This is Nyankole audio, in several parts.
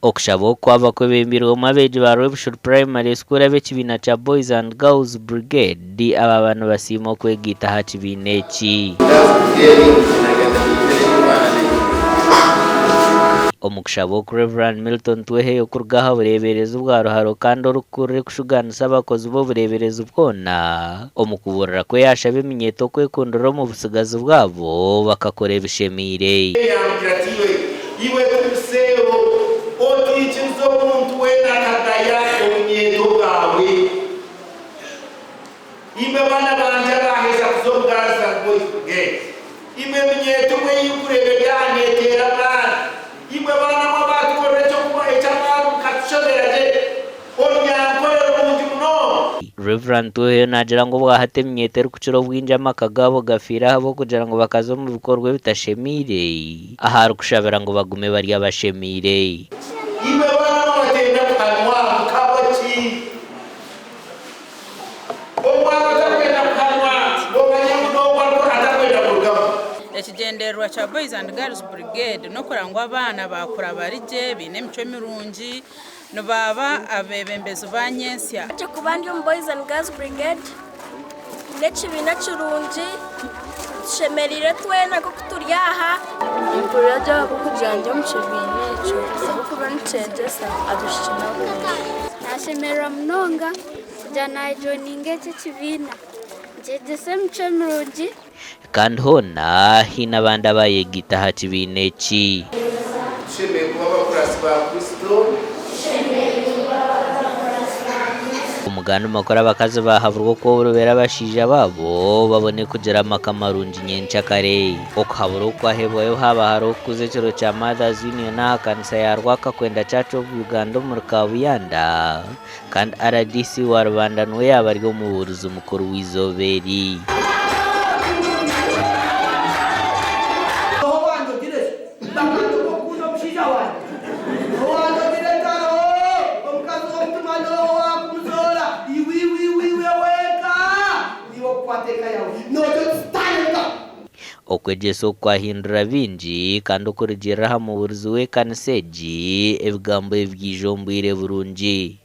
Okushaba oku kwaba kwebembirwemu abeegi ba Rwebushuri Primary School ab'ekibiina kya Boys and Girls Brigade abaaba nibasiima okwegaita aha kibiina eki. Omu kushaba oku Rev. Milton Tweheyo kuruga aha bureeberezi bwa Ruharo kandi orikukurira ekushugaanisa abakozi b'obureeberezi bwona, omu kubuurira kwe yaashaba eminyeeto okwekundira omu butsigazi bwabo bakakora ebishemeire. Iwe Timoseewo, otaikiriza omuntu weena akagaya obunyeeto bwawe. Imwe baana bangye abaaheza kuza omu Girls and Boys Brigade, imwe minyeeto mwe ei nkureeba eri aha neeteera amaani, imwe baana mwe abaatukorera eky'okuba eky'amaani mukatushomera gye, Orunyankore rurungi munonga. Rev. Tweheyo naagira ngu obwahati eminyeeto erikukira obwingi amaka gaabo gafiire ahabw'okugira ngu bakaza omu bikorwa ebitashemeire ahu arikushabira ngu bagume bari abashemeire. Imwe baana abatenda kuhanwa mukaba ki? Omwana otarikwenda kuhanwa omanye ngu n'ogwo atarikwenda kurugamu. Ekigyendererwa kya Boys and Girls Brigade n'okureba ngu abaana baakura bari gye, baine emicwe mirungi, Nibaaba abeebembezi ba nyentsya. Nyowe kuba ndi omu Boys and Girls Brigade n'ekibiina kirungi, tushemereire twena nk'oku turi aha. Nimpurira gye ahabw'okugira ndi omu kibiina ekyo ahabw'okuba nikyegyesa abaishiki n'aboojo. Nashemererwa munonga kugira najoininga eki ekibiina nikyegyesa emicwe mirungi. Kandi hoona haine abandi abayegaita aha kibiina eki. Tushemereire kuba abakuratsi ba Kristo. Omu gandi makuru abakazi baahaburwa okworobera abashaija baabo babone kugira amaka marungi nyenkyakare. Okuhabura oku kwahebwayo haaba hariho okukuza ekiro kya Mothers Union aha kanisa ya Rwakakwenda Church of Uganda omuri Kabuyanda Kandi rdc wa Rubanda niwe yaaba ari omubuurizi mukuru w'eizooba eri. Okwegyesa oku kwahindura baingi kandi okurugiirira aha mubuurizi w'ekanisa egi, ebigambo ebi byaija omu bwire burungi.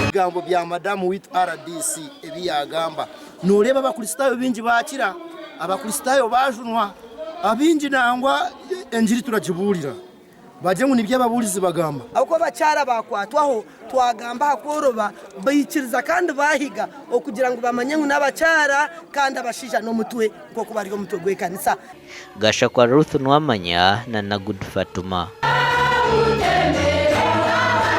Ebigambo bya madamu waitu rdc ebi yaagamba, nooreeba Abakristaayo baingi baakira, Abakristaayo baajunwa, abaingi nangwa engiri turagibuurira. Bagire ngu nibyo ababuurizi bagamba. Ahabw'okuba abakyara baakwatwaho, twagamba aha kworoba, baikiriza kandi baahiga okugira ngu bamanye ngu n'abakyara kandi abashaija n'omutwe nk'oku bari omutwe gw'ekanisa. Gashakwa Ruth Nuwamanya na Nagudi Fatuma.